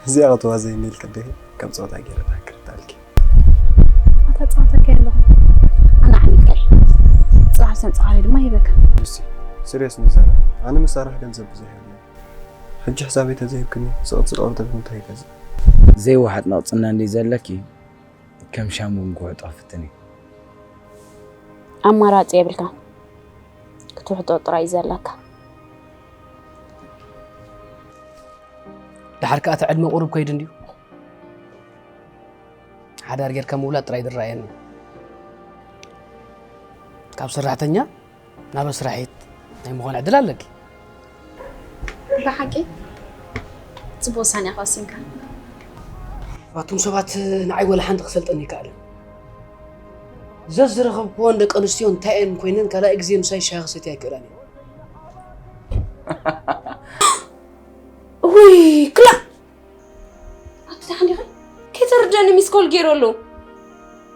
እዚኣ ክትዋዘይኒ ኢልኪ እንዲኺ ከም ጸወታ ገይረ ክርዳልኪ። ኣታ ጸወታ ከየለኹ ኣነ ዓሚልካይ። ጽባሕ ሰምጽኻለይ ድማ ሂበካ። ሉሲ፣ ስሪየስ ንዛረብ። ኣነ መሳርሒ ገንዘብ ብዙሕ የብለይ። ሕጂ ሕሳበይ ተዘይብክኒ ስቕት ስለ ኦርደር እንታይ ይገዝእ? ዘይወሓጥ ነቕጽና እንዲ ዘለኪ ከም ሻምቦ ምጉሕጦ ፍትኒ። ኣማራጺ የብልካ ክትውሕጦ ጥራይ ዘለካ። ድሓር ከኣ እቲ ዕድመ ቁሩብ ከይዱ እንድዩ። ሓዳር ጌርካ ምውላድ ጥራይ ዝረኣየኒ። ካብ ሰራሕተኛ ናብ ኣስራሒት ናይ ምዃን ዕድል ኣለኪ። ብሓቂ ጽቡቅ ውሳነ ኢኻ ወሲንካ። ኣቱም ሰባት ንዓይ ወላ ሓንቲ ክሰልጠኒ ይከኣልን። ዘዝረኸብክወን ደቂ ኣንስትዮ እንታይ እየን ኮይነን ካልኣይ ግዜ ምሳይ ሻሂ ክሰትያ ኣይክእላን እየን። ውይ ክላ ኣቲ ደሓን ዲኺ? ከይተረድኣኒ ሚስኮል ገይሩ ኣሎ።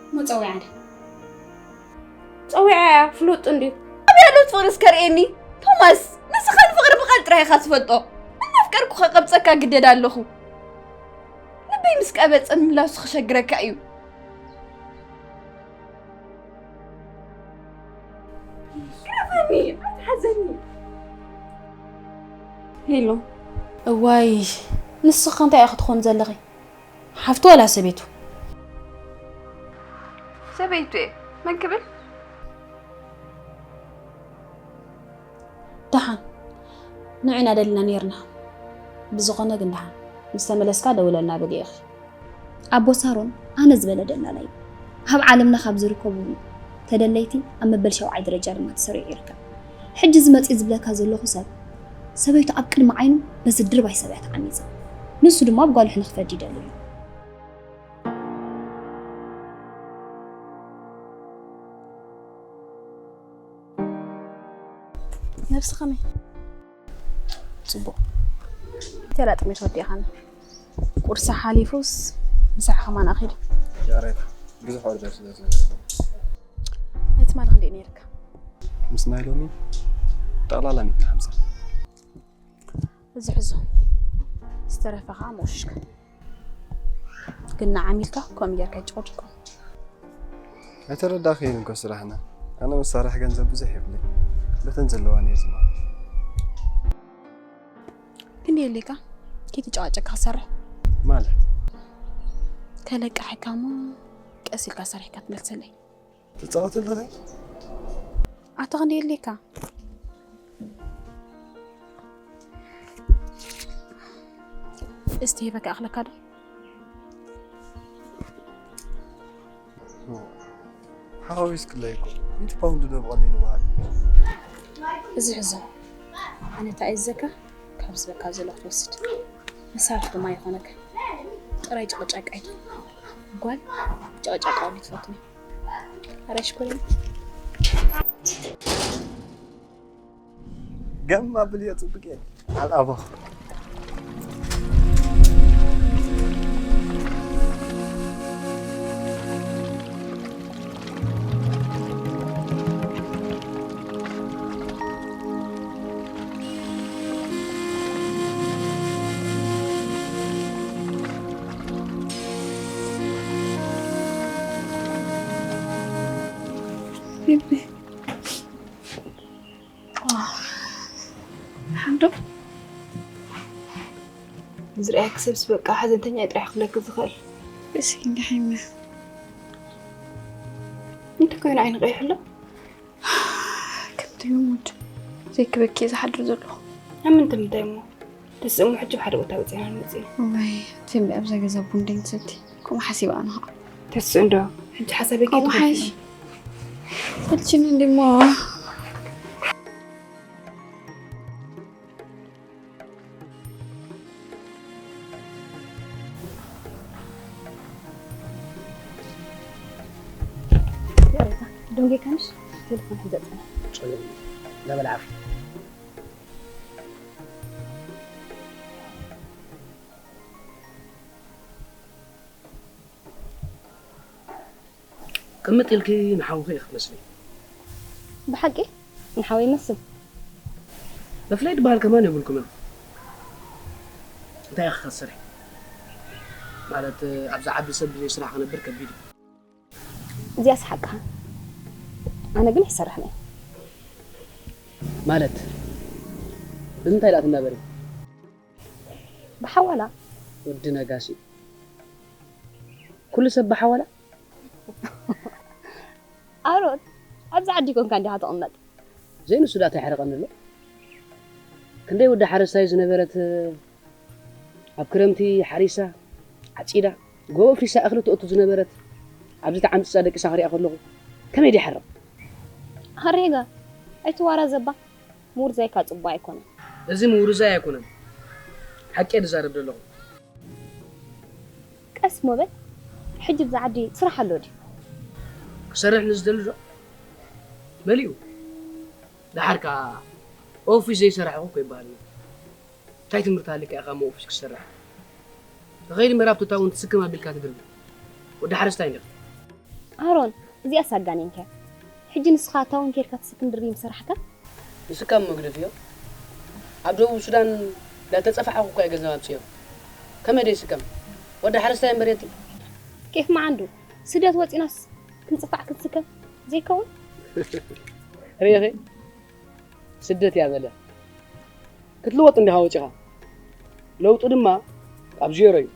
እሞ ጸዊዓ ዶ? ጸዊዓ እያ፣ ፍሉጥ እንድዩ። ኣበይ ኣሎ እቲ ፍቕሪ እስከ ርእየኒ። ቶማስ፣ ንስኻ ንፍቕሪ ብቓል ጥራይ ኢኻ ትፈልጦ። እናፍቀርኩ ከቐብጸካ ግደድ ኣለኹ። ልበይ ምስ ቀበጸ ምላሱ ክሸግረካ እዩ። ግረፈኒ፣ ኣይትሓዘኒ። ሄሎ። እዋይ፣ ንስኺ እንታይ ኢኺ ክትኾኒ ዘለኺ? ሓፍቱ ዋላ ሰበይቱ? ሰበይቱ እየ። መን ክብል? ደሓን፣ ንዑ ኢና ደሊና ነይርና። ብዝኾነ ግን ደሓን ምስ ተመለስካ ደውለልና በሊ ኢኺ። ኣቦ ሳሮን ኣነ ዝበለ ደላላ እዩ። ኣብ ዓለምና ካብ ዝርከቡ ተደለይቲ ኣብ መበል ሸውዓይ ደረጃ ድማ ተሰሪዑ ይርከብ። ሕጂ እዚ መጺኡ ዝብለካ ዘለኹ ሰብ ሰበይቱ ኣብ ቅድሚ ዓይኑ በዚ ድርባይ ሰብ እያ ተዓሚጻ። ንሱ ድማ ኣብ ጓልሑ ንኽፈዲ ይደሊ እዩ። ነብሲ ከመይ? ጽቡቕ። ሆቴል ኣጥሜት ወዲእኻና። ቁርሲ ሓሊፉስ ምሳሕ ከማን ኣኺሉ። ይቕሬታ፣ ብዙሕ ኦርደር ስለ ዝነበረ። ናይ ትማሊ ክንደይ ነይርካ? ምስ ናይ ሎሚ ጠቕላላ ሚእትን ሓምሳ። እዚ ሕዞ። ዝተረፈ ኸዓ መወሽሽካ። ግን ንዓሚልካ ከምኡ ጌርካ ይጭቕጭቆ። ኣይተረዳእክይን እኮ ስራሕና። ኣነ መሳርሒ ገንዘብ ብዙሕ የብለይ። በተን ዘለዋኒ እየ ዝመሃር። ክንደይ የድልየካ? ከይተጨቃጨቅካ ክሰርሕ። ማለት? ከለቃሕካ እሞ ቀስ ኢልካ ሰሪሕካ ትመልሰለይ። ትጻወት ኣለኺ? ኣታ ክንደይ የድልየካ? እስቲ ሂበካ እኽለካ ዶ? ሓዋዊስክለይ እኮ። ሚእቲ ፓውንድ ዶ ብቐሊሉ ይወሃብ? እዚ ሕዞ። ኣነ እንታይ እየ ዝዘካ? ካብ ዝበካ ዘሎ ክትወስድ። መሳርሒ ድማ ይኾነካ። ጥራይ ጨቕጫቅ ኣይትኹን። ጓል ጨቕጫቅ ኣውሊ ትፈትኒ። ኣረ ሽኮሪና። ገም ኣብልዮ ጽቡቅ እየ። ኣልኣቦ። ሓንዶ ዝርኣየኪ ሰብስ በቃ ሓዘንተኛ እዩ ጥራሕ ክብለኪ ዝኽእል። እስኪ እንዲሓይመ እንተ ኮይኑ ዓይኒ ቀይሕ ኣሎ። ከምቲ ሙድ ዘይክበኪ ዝሓድር ዘለኹ። ኣብ ምንታይ ምንታይ እሞ? ተስእሞ ሕጂ ብሓደ ቦታ ወፂና ንመፅእ ኢና። እዋይ፣ እቲ እምቢ ኣብዛ ገዛ ቡን ደይንሰቲ። ከምኡ ሓሲበ ኣነ ኸዓ። ተስእ እንዶ፣ ሕጂ ሓሳበይ ከምኡ ሓይሽ። ከይትወስኒ። ሰልችኒ እንዲ እሞ። ደንጌ ካንሽ ቴሌፎን ሕዘጥና። ጸለይ። ለበል ዓፍ። ቅምጥ ኢልኪ ንሓውኺ ኢኺ ትመስሊ። ብሓቂ ንሓወይ ይመስል። መፍለይ ዝበሃል ከማን የብልኩምን። እንታይ ኢኺ ክትሰርሒ? ማለት ኣብዚ ዓቢ ሰብ ብዘይ ስራሕ ክነብር ከቢድ እዩ። እዚኣስ ሓቅኻ። ኣነ ግን ኣይሰርሕን እየ። ማለት ብምንታይ ደኣ ትናበሪ? ብሓዋላ ወዲ ነጋሲ ኩሉ ሰብ ብሓዋላ ኣሮን ኣብዚ ዓዲ ኮንካ እንዲኻ ትቕመጥ። ዘይንሱ ዳታ ይሕረቐኒ ኣሎ። ክንደይ ወዲ ሓረስታይ ዝነበረት ኣብ ክረምቲ ሓሪሳ ዓፂዳ ጎቦ ፊሳ እኽሊ ትእቱ ዝነበረት ኣብዚ ተዓምፂፃ ደቂሳ ክሪኣ ከለኹ ከመይ ድይሓርቕ? ኣሬጋ ኣይትዋራ ዘባ ምውርዛይካ ፅቡቅ ኣይኮነን። እዚ ምውርዛይ ኣይኮነን ሓቂ ድዛረብ ዘለኹ። ቀስ ሞበል ሕጂ ብዛ ዓዲ ስራሕ ኣሎ ድዩ? ክሰርሕ ንዝደሊ ዶ መሊኡ ደሓር ከዓ ኦፊስ ዘይሰራሕኹ እኮ ይበሃል። እንታይ ትምህርቲ ሃልካ ኢኻ እሞ ኦፊስ ክትሰርሕ? ንኸይዲ መራብቲ ታውን ትስክም ኣቢልካ ትድርቢ ወዲ ሓረስታይ እንዲኻ። ኣሮን እዚኣስ ኣጋኒንካያ። ሕጂ ንስኻ ታውን ኬድካ ትስክም ድርቢ ምሰራሕካ? ንስካ መግደፍዮ ኣብ ደቡብ ሱዳን እንዳተጸፋዕኹ እኳ ገንዘብ ኣምጽዮ። ከመይ ደይ ስከም ወዲ ሓረስታይ እምበር የቲ። ኬፍ መዓንዱ ስደት ወጺናስ ክንጽፋዕ ክንስከም ዘይከውን? ርኢኺ ስደት እያ በለ ክትልወጥ እንዲኻ ወፂኻ ለውጢ ድማ ካብ ዜሮ እዩ።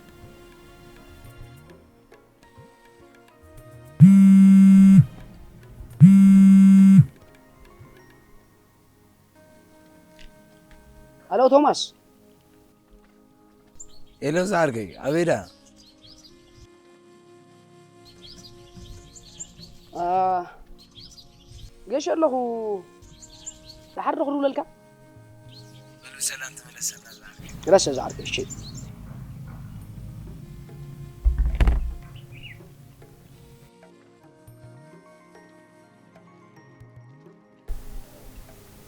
Hello Thomas. Hello ዝዓርከይ ኣበይ ደኣ? ገሽ ኣለኹ። ደሓር ዶ ክድውለልካ? በሉ ሰላም ተመለሰና ዝዓርከይ። ረሰ ዝዓርከይ እሺ።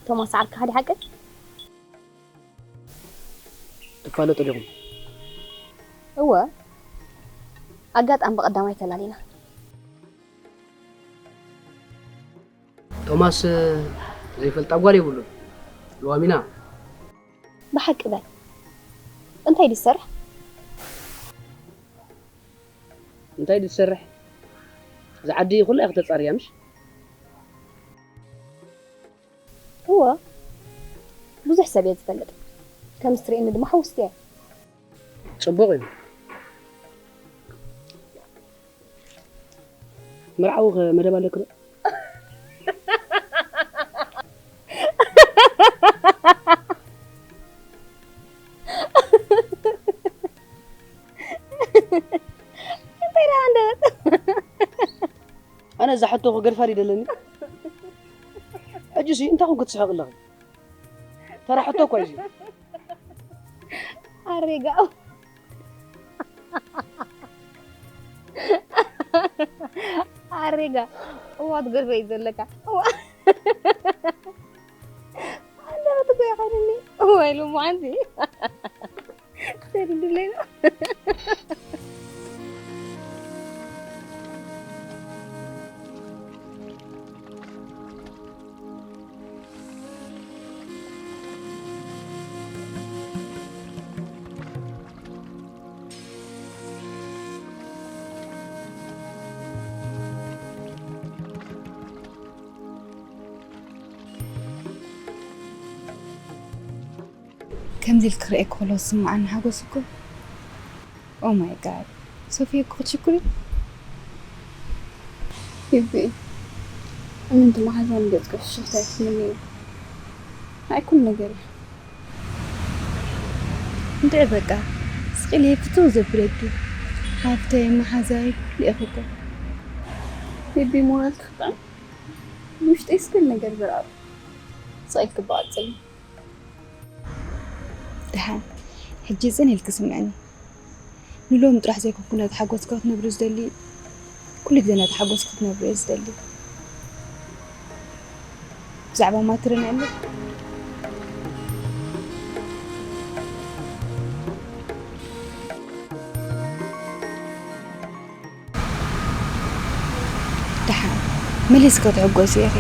ቶማስ ዓርክኻ ድዩ ሓቂ? ትፋለጡ ዲኹም? እወ ኣጋጣሚ ብቐዳማይ ተላሊና። ቶማስ ዘይፈልጣ ጓል የብሉን። ሉዋሚና። ብሓቂ በል እንታይ ድሰርሕ? እንታይ ድሰርሕ? ዝዓዲ ኩላ ኢኽ ተጻርያ ምሽ? እወ ብዙሕ ሰብ እየ ዝፈልጥ። ከም ስትሪእኒ ድማ ሕውስቲ እየ። ጽቡቕ እዩ። መርዓዊ ከ መደብ ኣለክ ዶ? እንታይ ደኣ ኣንደበት? ኣነ እዛ ሕቶ ክገድፋ ድደለኒ? ሕጂ ሲ እንታይ ኮን ክትስሕቕ ኣለኺ? ተራ ሕቶ እኮ እዩ። ኣሬጋ ኣሬጋ እዋ ትገድፎ እዩ ዘለካ። እዋ ኣንደበት እኮ ይኸይድኒ። እዋ ኢሉ እሞ ሓንቲ ሰሪዱለይ ነው። ከምዚ ኢልኪ ክርእየኪ ከለኹ ዝስምዓኒ ሓጎስ እኮ Oh my God ሶፊ እኮ ክትሽኩሪ ይቢ እምንቲ መሓዛን ገጽ ፍሽኽታ ይትምኒ እዩ ናይ ኩሉ ነገር እዩ እንድዒ በቃ ስቕ ኢለ ፍትው ዘብለኪ ሓፍተይ መሓዛይ ኩሉ ኢኺ እኮ ይቢ ሞራልኪ ክጥዕም ብውሽጠይ ስክል ነገር ዝረኣሉ ስቕ ኢልኪ በቐጽሊ ደሓን ሕጂ ጽን ኢልኪ ስምዕኒ ንሎም ጥራሕ ዘይኮንኩ ነቲ ሓጎስካ ክትነብሪ ዝደሊ ኩሉ ግዜ ነቲ ሓጎስካ ክትነብሪ እየ ዝደሊ ብዛዕባ ማትረን ያለ ደሓን መሊስኪ ክትሕጎሲ ኢኺ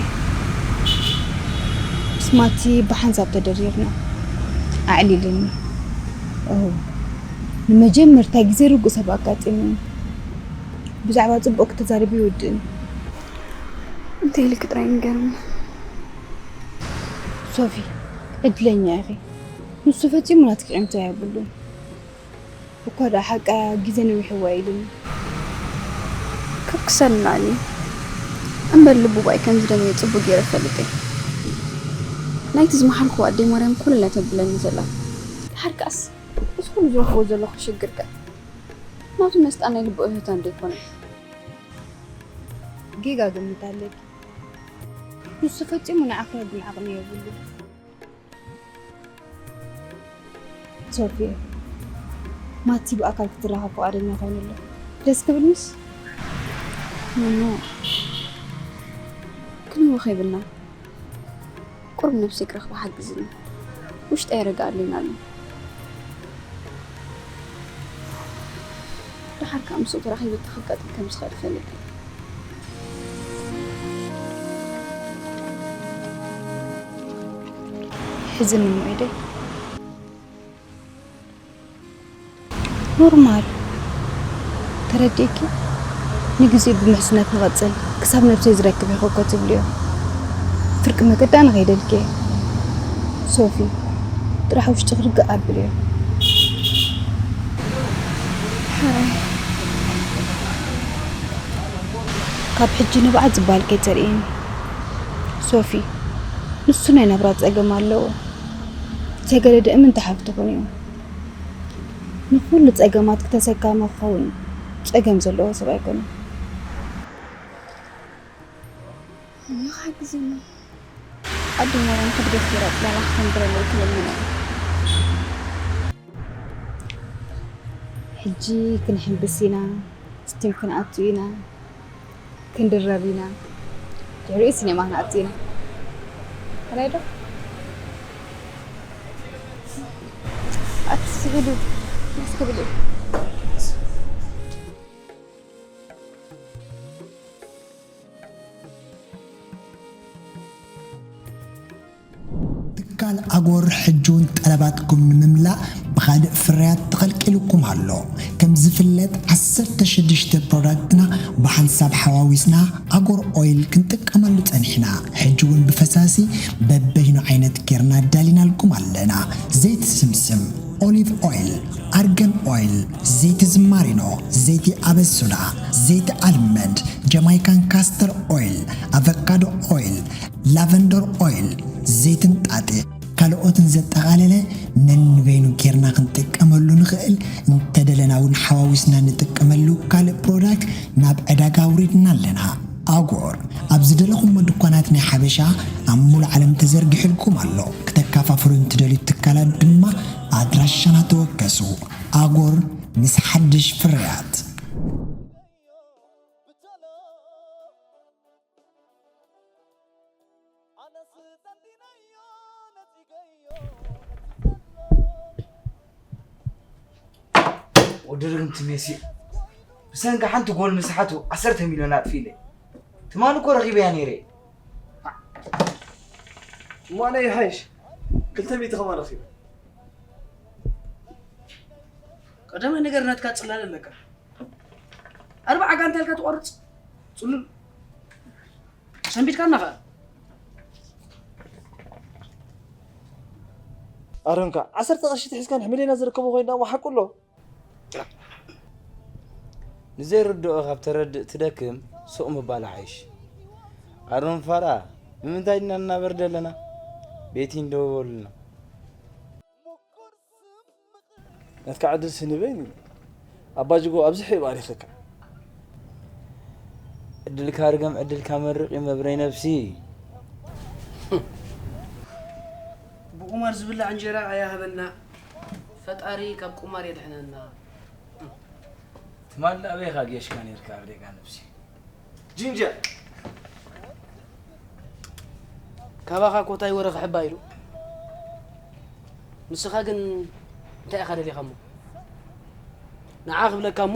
ምስ ማቲ ብሓንሳብ ተደሪርና ኣዕሊልኒ እው ንመጀመርታ ግዜ ርጉእ ሰብ ኣጋጢሙኒ። ብዛዕባ ጽቡቕ ክትዛረቢ ይውድእኒ። እንታይ ኢልኪ ጥራይ ንገርኒ። ሶፊ፣ ዕድለኛ ኢኺ። ንሱ ፈጺሙ ናትኪ ቂምታ የብሉን። እኳ ደኣ ሓቃ ግዜ ነዊሕዋ ኢሉኒ። ካብ ክሳድ ንላዕሊ እምበር ልቡ ባይ ከም ዝደመየ ጽቡቕ ገይረ እፈልጥ እየ። ናይቲ ዝመሓልክዎ ኣደይ ማርያም ኮለል እያ ተብለኒ ዘላ። ድሓር ከኣስ እዚ ኩሉ ዝረኽቦ ዘለኹ ሽግር ከ ናቱ መስጣ ናይ ልቡ እህታ እንዶ ኣይኮነን? ጌጋ ግምት ኣለኪ። ንሱ ፈጺሙ ንዓኺ ረግም ዓቕሚ የብሉን። ሶፊየ፣ ማቲ ብኣካል ክትራኸብ ፍቓደኛ ኮይኑ ኣሎ። ደስ ክብል ምስ? ኖኖ፣ ክንህወኽ የብልና። ቁሩብ ነብሰይ ክረኽባ ሓግዝኒ። ውሽጠይ ኣይረግኣለይን ኣሎ። ደሓር ከኣ ምስኡ ተራኺበ እንታይ ከጋጥም ከም ዝኽእል እፈልጥ እየ። ሕዝኒ እሞ ኢደይ። ኖርማል። ተረዲእኪ? ንግዜኡ ብምሕዝነት ንቐጽል፣ ክሳብ ነብሰይ ዝረክብ ኢኹ እኮ ትብልዮ። ፍርቂ መገዲ ኣነ ከይደልኪ እየ። ሶፊ፣ ጥራሕ ውሽጥኺ ርግእ ኣብልዮ። ሓራይ። ካብ ሕጂ ንብዓት ዝበሃል ከይተርእይኒ። ሶፊ፣ ንሱ ናይ ናብራ ጸገም ኣለዎ። ተገደደ እምንቲ ሓፍትኹን እዩ። ንኹሉ ጸገማት ክተሰካመ ክኸውን ጸገም ዘለዎ ሰብ ኣይኮነን። እሞ ሓግዝኒ። ኣደይ ማርያም ሕድገት ገይራ ጽላላ ክተንብረለይ ክለምና እየ። ሕጂ ክንሕንብስ ኢና፣ ስቲም ክንኣቱ ኢና፣ ክንድረር ኢና። ድሕሪኡ ሲኔማ ክንኣቱ ኢና። ራይ ዶ? ኣቲ ስሒሉ ደስ ክብል እዩ። ትካል ኣጎር ሕጂ እውን ጠለባትኩም ንምምላእ ብኻልእ ፍርያት ተቐልቂሉኩም ኣሎ። ከም ዝፍለጥ ዓሰርተ ሽዱሽተ ፕሮዳክትና ብሓንሳብ ሓዋዊስና ኣጎር ኦይል ክንጥቀመሉ ጸኒሕና። ሕጂ እውን ብፈሳሲ በበይኑ ዓይነት ጌርና ኣዳሊናልኩም ኣለና። ዘይቲ ስምስም፣ ኦሊቭ ኦይል፣ ኣርገን ኦይል፣ ዘይቲ ዝማሪኖ፣ ዘይቲ ኣበሱዳ፣ ዘይቲ ኣልመንድ፣ ጀማይካን ካስተር ኦይል፣ ኣቨካዶ ኦይል፣ ላቨንደር ኦይል፣ ዘይቲ እንጣጢዕ ካልኦትን ዘጠቓለለ ነንበይኑ ጌርና ክንጥቀመሉ ንኽእል፣ እንተደለና እውን ሓዋዊስና ንጥቀመሉ ካልእ ፕሮዳክት ናብ ዕዳጋ ኣውሪድና ኣለና። ኣጎር ኣብ ዝደለኹሞ ድኳናት ናይ ሓበሻ ኣብ ሙሉእ ዓለም ተዘርጊሑልኩም ኣሎ። ክተከፋፍሉ እንትደልዩ ትካላት ድማ ኣድራሻና ተወከሱ። ኣጎር ምስ ሓድሽ ፍርያት። ወዲ ርግምቲ ሜሲ ብሰንኪ ሓንቲ ጎል ምስሓቱ ዓሰርተ ሚልዮን ኣጥፊእለ። ትማሊ እኮ ረኺበያ ነይረ። እሞ ኣነ ይሓይሽ ክልተ ሚእቲ ከማን ረኺበ። ቀዳማይ ነገር ናትካ ጽላል ኣለካ። ኣርባዓ ጋንታ ኢልካ ትቆርጽ ጽሉል ሰንቢድካና ኸኣ። ኣሮንካ ዓሰርተ ቅርሺ ትሒዝካ ንሕምሌና ዝርከቦ ኮይና እሞ ሓቁ ኣሎ። ንዘይርድኦ ካብ ተረድእ ትደክም ሱቕ ምባል ይሓይሽ። ኣሮን ፋራ ንምንታይ ድና ንናበር ደለና? ቤቲ እንዶ በሉልና። ናትካ ዕድል ስኒ በይኒ ኣባ ጅጎ ኣብዚሐ ይባሪኸካ። ዕድልካ ርገም ዕድልካ መርቕ እዩ መብረይ ነብሲ። ብቁማር ዝብላዕ እንጀራ ኣያሃበና ፈጣሪ ካብ ቁማር የድሕነና። ትማሊ ኣበይኻ ጌሽካ ነርካ ኣብ ደጋ ነብሲ። ጅንጀር ካባኻ ኮታይ ወረ ክሕባ ኢሉ ንስኻ ግን እንታይ ኢኻ ደሊኻ እሞ ንዓ ክብለካ እሞ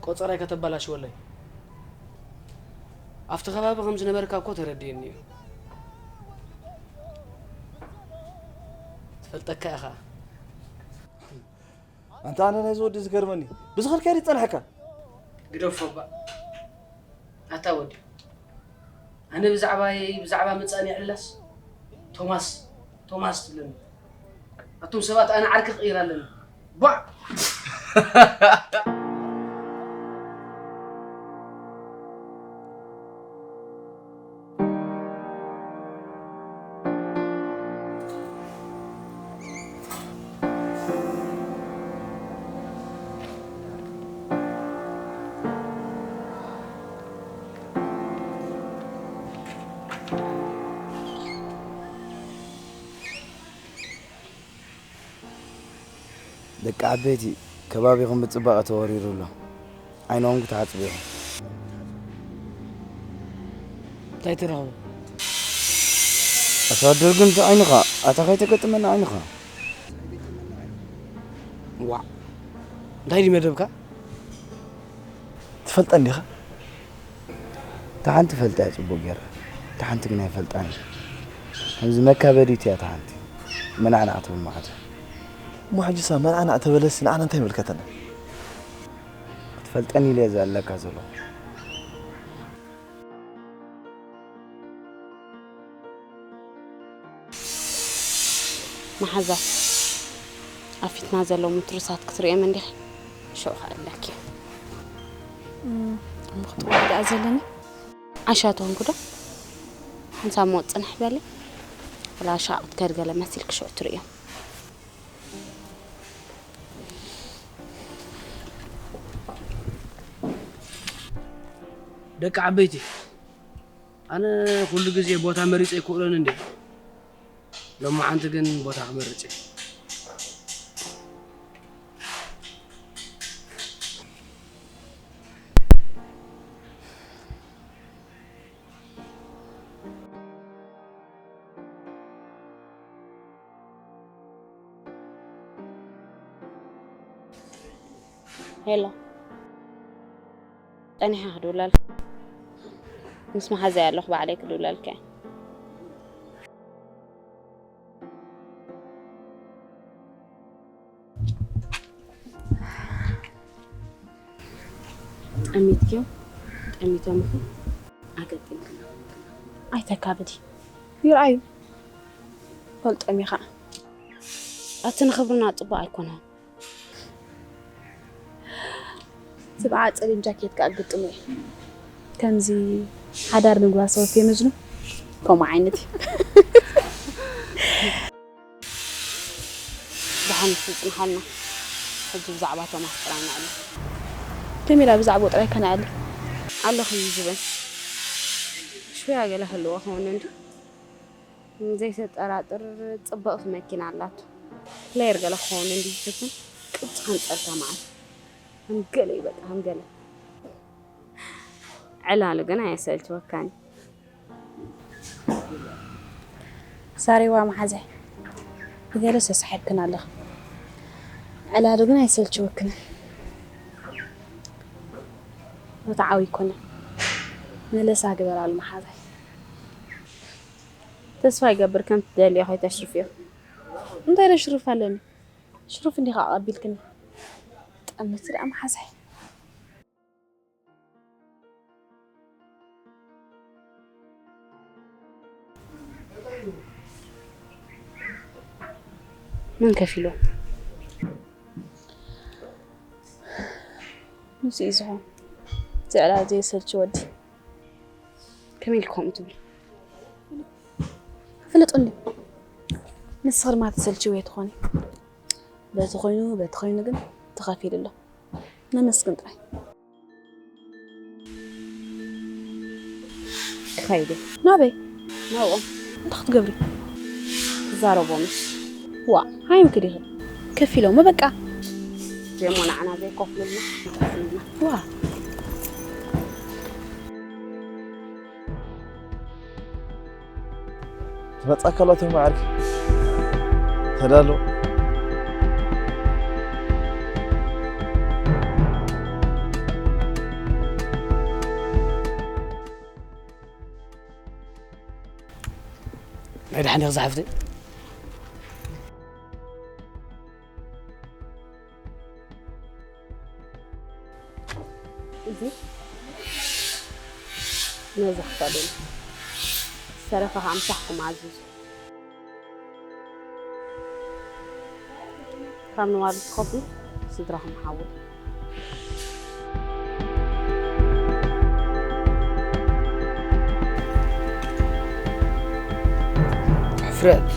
ቆጸራይ ከተባላሽወለይ ኣብቲ ከባቢ ከም ዝነበርካ እኮ ተረዲእኒ እዩ ትፈልጠካ ኢኻ ኣንታ ኣነ ናይዚ ወዲ ዝገርመኒ፣ ብዝኸልካዮ ድዩ ዝጸንሐካ? ግደፎ እባ። ኣታ ወዲ፣ ኣነ ብዛዕባየይ፣ ብዛዕባ ምጻን ይዕላስ? ቶማስ፣ ቶማስ ትብለኒ። ኣቱም ሰባት፣ ኣነ ዓርኪ ክቕይር ኣለኒ። ቧዕ! ደቂ ዓበይቲ፣ ከባቢኹም ብጽባቐ ተወሪሩ ኣሎ። ዓይንኹም ክትሓጽቡ ኢኹም። እንታይ ትረኽቡ? ኣሳድር ግን እቲ ዓይንኻ፣ ኣታ ከይተገጥመና ዓይንኻ። ዋዕ! እንታይ ድዩ መደብካ? ትፈልጠን ዲኻ? እታ ሓንቲ ፈልጣ እያ ጽቡቕ ገይረ፣ እታ ሓንቲ ግን ኣይፈልጣን። ከምዚ መካበዲት እያ እታ ሓንቲ። መናዕናዕ ትብል መዓት። እሞ ሕጂሳ መናዕናዕ ተበለሲ ንዓና እንታይ ይምልከተና? ክትፈልጠን ኢለ እየ ዘለካ ዘለኹ። መሓዛይ፣ ኣብ ፊትና ዘለዉ ምትርሳት ክትርእዮም እንዲኺ፣ ሽዑ ከኣ ኣለኪ። እም፣ እሞ ክትወዲ ደኣ ዘለኒ? ዓሻ ተኾንኩ ዶ? ሓንሳብ ሞት ጽንሕ በሊ። ወላ ሻቕ ክትከድ ገለ መሲልኪ ሽዑ ትርእዮም። ደቂ ዓበይቲ፣ ኣነ ኩሉ ግዜ ቦታ መሪጸ ኣይክእሎን እንዴ? ሎማዓንቲ ግን ቦታ ክመርጽ እየ። ሄሎ፣ ጸኒሓ ክድውለልካ። ምስ መሓዛይ ኣለኹ፣ ባዕለይ ክድውለልካ እየ። ጠሚትክዮም፣ ጠሚቶምኹም፣ ኣገጢምክና። ኣይተካብዲ። ይርኣዩ። ፈልጦም ኢኻ። ኣቲ ንኽብርና ጽቡቕ ኣይኮነን። ትብዓ ጸሊም ጃኬት ከኣ ግጥሙ እዩ። ከምዚ ሓዳር ምግባር ሰበብ ፌመዝኑ ከምኡ ዓይነት እዩ። ደሓን ይጽንሓልና። ሕጂ ብዛዕባ ቶማስ ጥራይ ነዕልል። ከመይ ኢላ ብዛዕባኡ ጥራይ ከነዕልል? ኣለኹ እዩ ዝብል። ሽውያ ገለ ክህልዎ ክኸውን እንድዩ። ዘይተጠራጥር ጽብቕቲ መኪና ኣላቶ። ፕሌየር ገለ ክኸውን እንድዩ ዝፍትን ቅጭ ከንጸልካ መዓት። ከም ገለ እዩ በቃ፣ ከም ገለ። ዕላሉ ግን ኣየሰልችወካን። ሳሬዋ መሓዛይ፣ ብገለ ሰሳሒብክን ኣለኽ። ዕላሉ ግን ኣይሰልችወክንን። ርትዓዊ ኣይኮነን። መለሳ ግበራሉ መሓዛይ። ተስፋ ይገብር ከም ትደልዮ ከይተሽርፍዮ። እንታይ ኢለ ሽሩፍ ኣለኒ? ሽሩፍ እንዲኻ ኣቐቢልክኒ። ጠምቲ ደኣ መሓዛይ። መን ከፊሉ? ንሱ እዩ ዝኾን። እቲ ዕላል ዘየሰልች ወዲ። ከመይ ኢልካ ከምኡ ትብል? ፍለጡ እንዲ። ንስኺ ድማ ትሰልችዊ ትኾኒ። በቲ ኮይኑ፣ በቲ ኮይኑ ግን ተኸፊሉ ኣሎ። ነመስግን ጥራይ። ክኸይድ እየ። ናበይ? ናብኦም። እንታይ ክትገብሪ? ክዛረቦምስ። ዋ፣ ሃይምኪ ዲኺ? ከፊሎሞ በቃ። እዚኦም ንዓና ዘይከፍሉልና፣ ይጠፍኡልና። ዋ። ትመጻካ ኣላ ቶም ዓርኪ። ተዳሎ። ናይ ደሓን ዲኺ ዝሓፍተይ? እዚ ነዚ ክፈሉን ዝተረፈ ከዓ ምሳሕኩም ኣዝዙ። ካብ ንዋሉ ትኸፍሉ ስድራኹም ሓውሩ። ሕፍረት።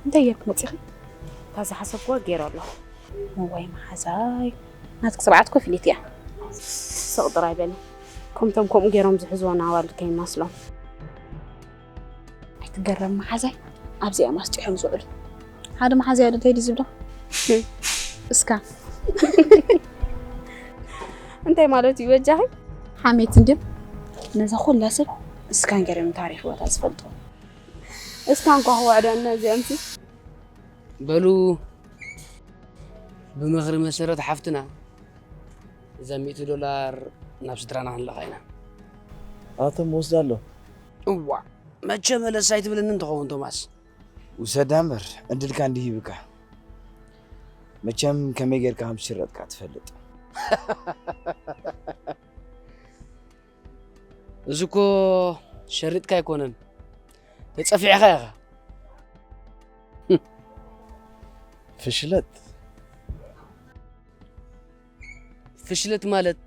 እንታይ ጌርክ መፂኺ? እታ ዝሓሰብክዋ ገይረ ኣለኹ። እዋይ መሓዛይ፣ ናትክ ስርዓት ኮፍሊት እያ። ስቕ ጥራይ በሊ። ከምቶም ከምኡ ገይሮም ዝሕዝወና ኣዋልድ ከይመስሎም። ኣይትገረም መሓዛይ፣ ኣብዚኦም ኣስጢሖም ዝውዕሉ። ሓደ መሓዛይ ኣሎ እንታይ ድዩ ዝብሎ? እስካ። እንታይ ማለት እዩ በጃኺ? ሓሜት እንድም ነዛ ኩላ ሰብ እስካን ገረም ታሪኽ ቦታ ዝፈልጦ። እስካ እንኳ ክወዕደና እዚኦም ሲ። በሉ፣ ብምኽሪ መሰረት ሓፍትና፣ እዛ ሚእቲ ዶላር ናብ ስድራና ክንልእኻ ኢና። ኣቶም ወስዳ ኣሎ። እዋ፣ መቸ መለስ ኣይትብለንን ትኸውን ቶማስ። ውሰዳ እምበር፣ ዕድልካ እንዲህ ይብካ። መቸም ከመይ ጌርካ ከም ዝሽረጥካ ትፈልጥ። እዚ እኮ ሸሪጥካ ኣይኮነን፣ ተጸፊዕኻ ኢኻ። ፍሽለት። ፍሽለት ማለት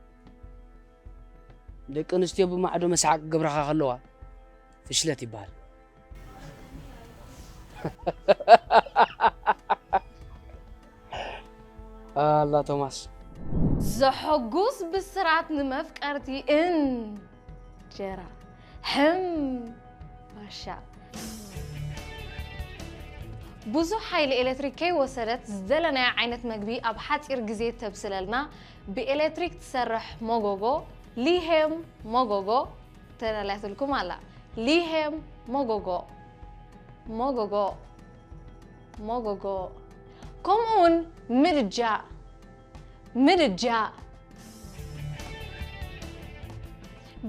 ደቂ ኣንስትዮ ብማዕዶ መስሓቅ ክገብራኻ ከለዋ ፍሽለት ይበሃል። ኣላ ቶማስ። ዘሐጉስ ብስራት ንመፍቀርቲ እንጀራ ሕም ባሻ። ብዙሕ ሓይሊ ኤሌክትሪክ ከይወሰደት ዝደለናዮ ዓይነት መግቢ ኣብ ሓፂር ግዜ ተብስለልና ብኤሌክትሪክ ትሰርሕ መጎጎ፣ ሊሄም መጎጎ ተዳልያትልኩም ኣላ። ሊሄም መጎጎ፣ መጎጎ፣ መጎጎ። ከምኡ እውን ምድጃ፣ ምድጃ።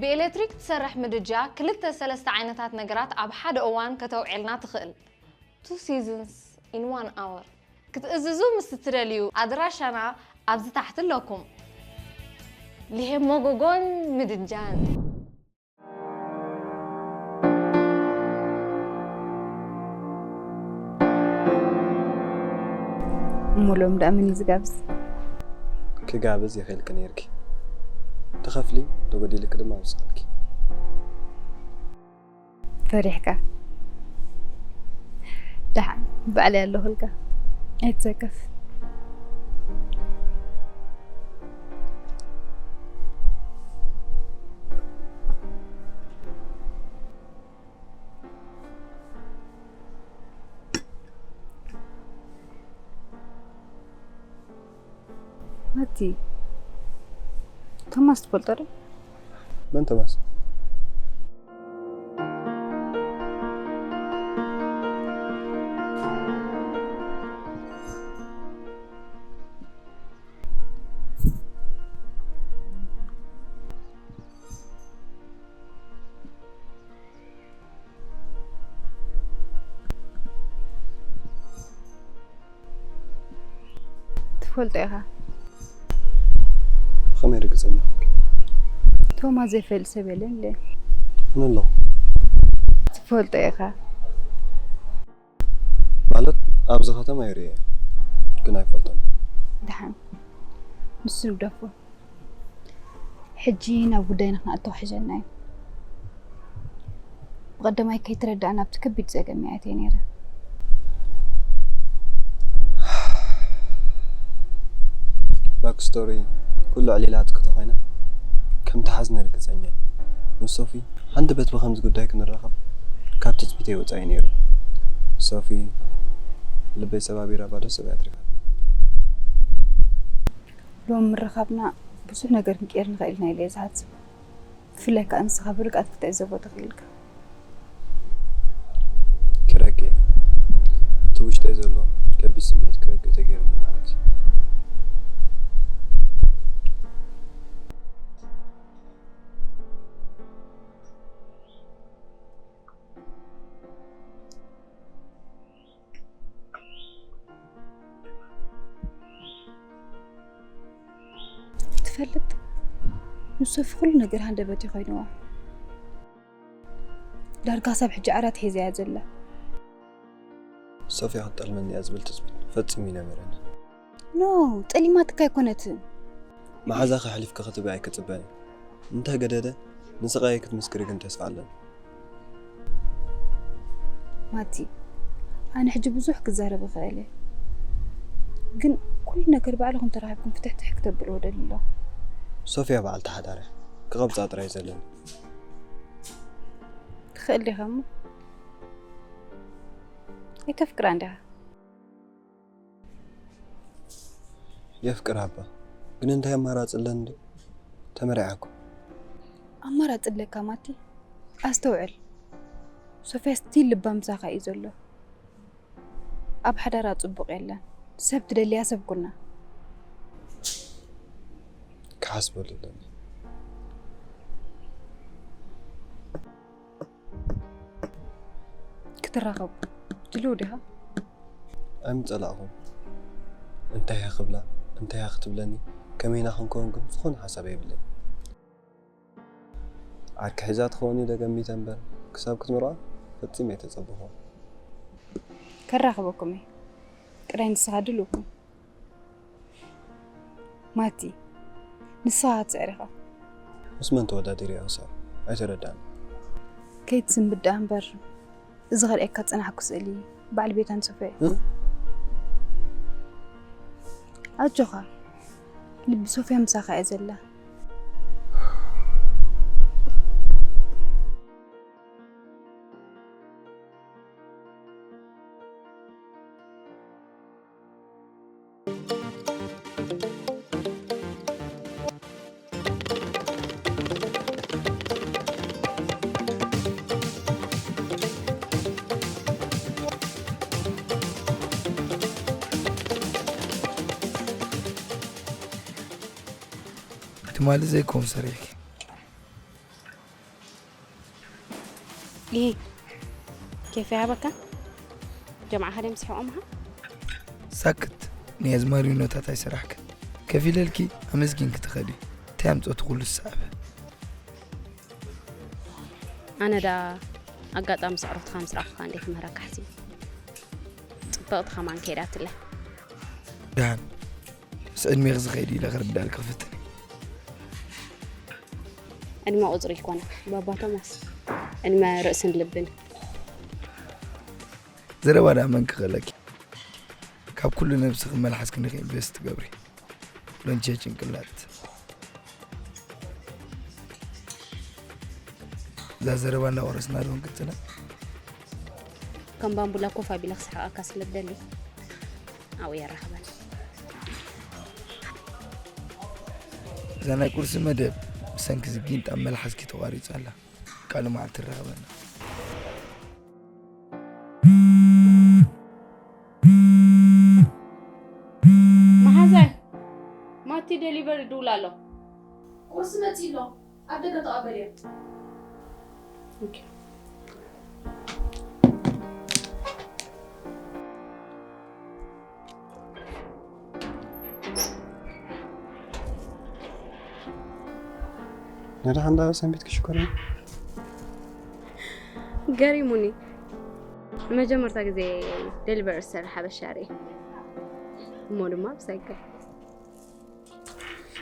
ብኤሌክትሪክ ትሰርሕ ምድጃ ክልተ ሰለስተ ዓይነታት ነገራት ኣብ ሓደ እዋን ከተውዕልና ትኽእል። Two seasons in one hour። ክትእዝዙ ምስ እትደልዩ ኣድራሻና ኣብዚ ታሕቲ ኣለኩም። ሊሄም መጎጎን ምድጃን። እሞ ሎም ደኣ መን እዩ ዝጋብዝ? ክጋብዝ ይኽእልኪ ነይርኪ። ትኸፍሊ፣ ተጎዲልኪ ድማ ይውስኸልኪ። ፈሪሕካ? ደሓን ባዕለይ ኣለኹልካ። ኣይትሰከፍ። መቲ፣ ቶማስ ትፈልጦ ዶ? መን ቶማስ? ትፈልጦ ኢኻ። ብኸመይ ርግጸኛ ኮንኪ? ቶማስ ዘይፈልጥ ሰብ የለን እንዴ? መን ኣሎ? ትፈልጦ ኢኻ። ማለት ኣብዚ ከተማ ይርእየ፣ ግን ኣይፈልጦን። ደሓን፣ ንሱ ንግደፎ። ሕጂ ናብ ጉዳይና ክንኣቱ ክሕሸና እዩ። ብቐዳማይ ከይተረዳእና ኣብቲ ከቢድ ጸገም እየ ኣትየ ነይረ። ባክ ስቶሪ ኩሉ ዕሊላትኪ ተኾይና ከም ትሓዝኒ ርግጸኛ እየ። ምስ ሶፊ ሓንቲ በት ብኸምዚ ጉዳይ ክንራኸብ ካብ ትጽቢተይ ወጻኢ ነይሩ። ሶፊ ልበይ ሰባቢራ ባዶ ሰብ እያ ኣትሪፋትኒ። ሎም ምርኻብና ብዙሕ ነገር ክንቅየር ንኽእል ኢና ኢለ እየ ዝሓስብ። ብፍላይ ከኣ ንስኻ ብርግኣት ክትዕዘቦ ተኽኢልካ። ክረግእ፣ እቲ ውሽጠይ ዘሎ ከቢድ ስምዒት ክረግእ ተገይሩኒ ማለት እዩ። ትፈልጥ፣ ንሶፊ ኩሉ ነገር ሃንደበት እዩ ኮይንዋ። ዳርጋ ሳብ ሕጂ ዓራት ሒዛ እያ ዘላ። ሶፍያ ክትጠልመኒ እያ ዝብል ትጽቢት ፈጺሙ ይነበረኒ። ኖ፣ ጠሊማትካ ኣይኮነትን። መሓዛኺ ኣሕሊፍኪ ክትህቢ ኣይክጽበን እየ። እንተ ገደደ፣ ንስቓየይ ክትምስክሪ ግን ተስፋ ኣለኒ። ማቲ፣ ኣነ ሕጂ ብዙሕ ክዛረብ እኽእል እየ። ግን ኩሉ ነገር ባዕልኹም ተራኺብኩም ፍትሕትሕ ክተብልዎ እደሊ ኣለኹ። ሶፍያ በዓልቲ ሓዳር እያ። ክቐብጻ ጥራይ እዩ ዘለኒ። ትኽእል ዲኻ እሞ? ኣይተፍቅራን ዲኻ? የፍቅራ እባ። ግን እንታይ ኣማራጺ ኣለኒ ድዩ? ተመርዕያ እኮ። ኣማራጺ ኣለካ ማቲ? ኣስተውዕል። ሶፍያ ስቲል ልባ ምሳኻ እዩ ዘሎ። ኣብ ሓዳራ ጽቡቕ የለን። ሰብ ትደልያ ሰብ ኩና። ክሓስበሉ ኣለኒ። ክትራኸቡ ድልው ዲኻ? ኣይምጸላእኹን። እንታይ እያ ክብላ፣ እንታይ እያ ክትብለኒ፣ ከመይና ክንከውን ግን ዝኾነ ሓሳብ የብለይ። ዓርኪ ሒዛ ትኸውን ኢለ ገሚተ እምበር፣ ክሳብ ክትምርዖ ፈጺመ ኣይተጸበኹን። ከራኽበኩም እየ። ጥራይ ንስኻ ድልው ኩን። ማቲ፣ ንስኻ ክትስዕር ኢኻ። ምስ መን ተወዳዲረ እየ ክስዕር? ኣይተረድኣንን። ከይትስንብድ ደኣ እምበር፣ እዚ ከርእየካ ዝጸናሕኩ ስእሊ በዓል ቤታን ሶፍያ እዩ። እ? ኣጆኻ፣ ልቢ ሶፍያ ምሳኻ እያ ዘላ። ትማሊ ዘይከውን ሰሪሕኪ። ይሄ ኬፍ ይሃበካ? ጀምዓኻ ድዮም ስሒቖምኻ? ሳክት፣ ናይ ኣዝማሪኖታት ኣይሰራሕክን። ከፊለልኪ ኣመስጊንኪ ትኸዲ። እንታይ ኣምጸቱ ኩሉ ዝሰዕበ? ኣነ ደኣ ኣጋጣሚ ስዕረትካ ምስ ረኣኹኻ እንዴ ክምህረካ ሓሲበ። ጽብቕቲ ከማን ከይዳትለይ። ደሓን፣ ምስ ዕድሜኺ ዝኸይድ ኢለ ክርዳልኪ ክፍትን። ዕድመ ቁጽሪ ኣይኮነን፣ ባባ ቶማስ። ዕድመ ርእስን ልብን። ዘረባ ደኣ መን ክኽእለኪ? ካብ ኩሉ ነብስኺ መልሓስኪ ንኺ ኢንቨስት ትገብሪ። ሎንቼ ጭንቅላት። እዛ ዘረባ እናቆረስና ዶ ንቅጽላ? ከም ባምቡላ ኮፍ ኣቢለ ክስሕቐካ ስለ ዝደሊ ኣብኡ የራኽበኒ። እዛ ናይ ቁርሲ መደብ ብሰንኪ እዚ ጊንጣ መልሓስኪ ተቋሪጻ ኣላ። ካልእ መዓልቲ ንራኸበና። መሓዛይ፣ ማቲ ደሊቨሪ ይድውል ኣሎ። ቁርሲ መጺኡ ኣሎ፣ ኣብ ደገ ተቐበልዮ። ኦኬ። ንድሓን ዳ ሰንቢት ክሽኮር እዩ። ገሪሙኒ። ንመጀመርታ ግዜ ደሊቨሪ ዝሰርሕ ሓበሻ ርእየ። እሞ ድማ ብሳይክል።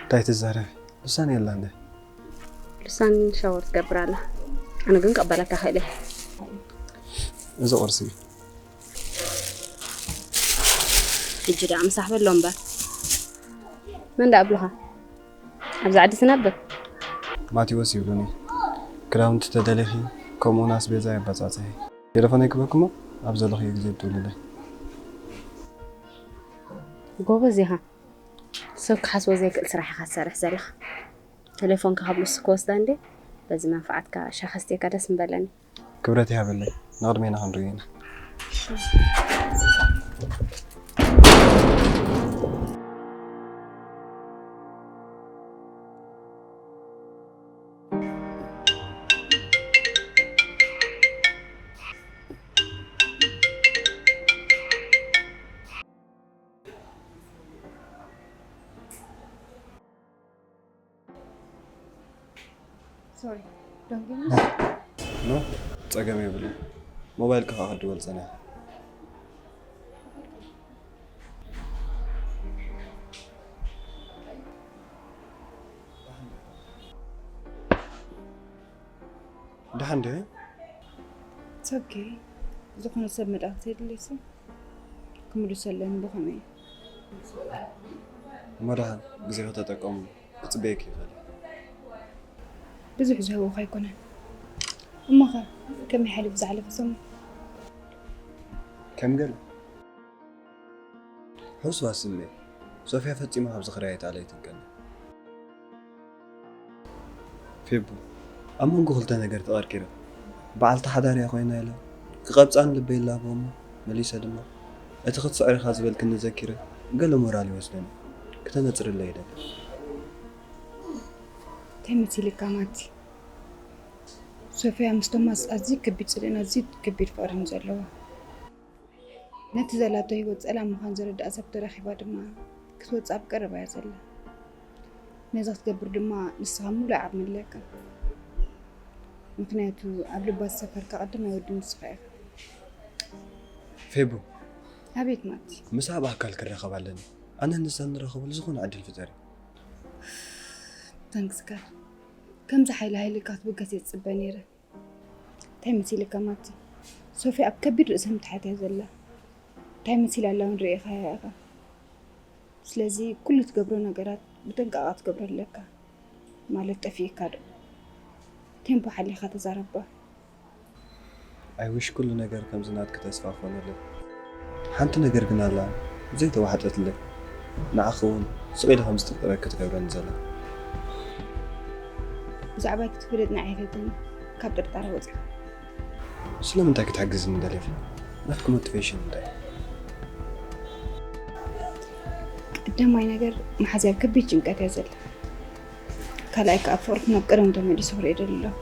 እንታይ ትዛረቢ? ልሳን የላን ዶ? ልሳን ሻወር ትገብር ኣላ። ኣነ ግን ክቕበለካ ክእል እየ። እዚ ቁርሲ እዩ። ሕጂ ደኣ ምሳሕ በሎ እምበር። መን ደኣ ኣብሉኻ? ኣብዚ ዓዲ ትነብር? ማቴዎስ ይብሉኒ። ክዳውንቲ ተደሊኺ፣ ከምኡውን ኣስቤዛ የባጻጽሒ። ቴሌፎነይ ክበክሞ ኣብ ዘለኽዮ ግዜ ትድውልለይ። ጎበዝ ኢኻ። ሰብ ክሓስቦ ዘይክእል ስራሕ ኢኻ ትሰርሕ ዘለኻ። ቴሌፎንካ ካብ ሉሲ ክወስዳ እንዴ? በዚ መንፈዓትካ ሻሂ ኣስትየካ ደስ ምበለኒ። ክብረት ይሃበለይ። ንቕድሜና ክንርእዮ ኢና። ኖ፣ ጸገም የብሉን። ሞባይልካ ከዓ ክድወል ጸኒሐ። ደሓን ዶ? ኦኬ። ዝኾነ ሰብ መልእኽቲ የድልየሲ ክምልሰለን ብኸመይ እዩ? እሞ ደሓን ግዜ ከተጠቀሙ ክጽበየኪ ይኽእል። ብዙሕ ዝህወኹ ኣይኮነን። እሞኸ ከመይ ሓሊፉ ዝሓለፈ ሰሙን? ከም ገለ ሕሱዋ ስምዒት ሶፍያ ፈጺማ ካብ ዝኽርያ ኣይትኣለ ኣይትንቀኒ። ፌቡ ኣብ መንጎ ክልተ ነገር ተቐርቂረ። በዓልቲ ሓዳር እያ ኮይና ኢለ ክቐብጻን ልበይ ይላቦ እሞ መሊሰ ድማ እቲ ክትስዕር ኢኻ ዝበልክኒ ዘኪረ ገለ ሞራል ይወስደኒ። ክተነጽርለይ ይደሊ። እንታይ መሲልካ ማቲ? ሶፍያ ምስ ቶማስ ኣዝዩ ከቢድ ጽልእን ኣዝዩ ከቢድ ፍቕርን ዘለዋ። ነቲ ዘላቶ ህይወት ጸላም ምዃን ዝርድኣ ሰብ ተረኺባ ድማ ክትወጽእ ኣብ ቀረባ እያ ዘላ። ነዚ ክትገብር ድማ ንስኻ ምሉእ ዓቕሚ ኣለካ። ምኽንያቱ ኣብ ልባ ዝሰፈርካ ቀዳማይ ወዲ ንስኻ ኢኻ። ፌቡ ኣቤት ማቲ። ምሳኣ ብኣካል ክራኸብ ኣለኒ። ኣነ ንሳ ንራኸበሉ ዝኾነ ዕድል ፍጠሪ። ተንክስካ ከምዚ ሓይሊ ሓይልካ ክትብገስ እየ ዝጽበ ነይረ። እንታይ መሲልካ ማቲ? ሶፊ ኣብ ከቢድ ርእሰ ምትሓት እያ ዘላ። እንታይ መሲላ ኣላ እውን ርኢኻያ ኢኻ። ስለዚ ኩሉ ትገብሮ ነገራት ብጥንቃቐ ክትገብሮ ኣለካ። ማለት ጠፊእካ ዶ? ቴምፖ ሓሊኻ ተዛረባ። I wish ኩሉ ነገር ከምዚ ናትኪ ተስፋ ክኾነለይ። ሓንቲ ነገር ግን ኣላ ዘይተዋሕጠትለይ። ንዓኺ እውን ስቕ ኢለ ከም ዝጥርጥረኪ ትገብረኒ ዘላ። ብዛዕባይ ክትፈልጥ ንዓይ ኣይፈትን። ካብ ጥርጣረ ወፂኻ። ስለምንታይ ክትሕግዝኒ ደሊኺ? ናትኪ ሞቲቬሽን እንታይ? ቀዳማይ ነገር መሓዝያ ኣብ ከቢድ ጭንቀት እያ ዘላ። ካልኣይ ከዓ ፍቕርኩም ናብ ቀደሙ ተመሊሱ ክርኢ ይደሊ ኣለኹ።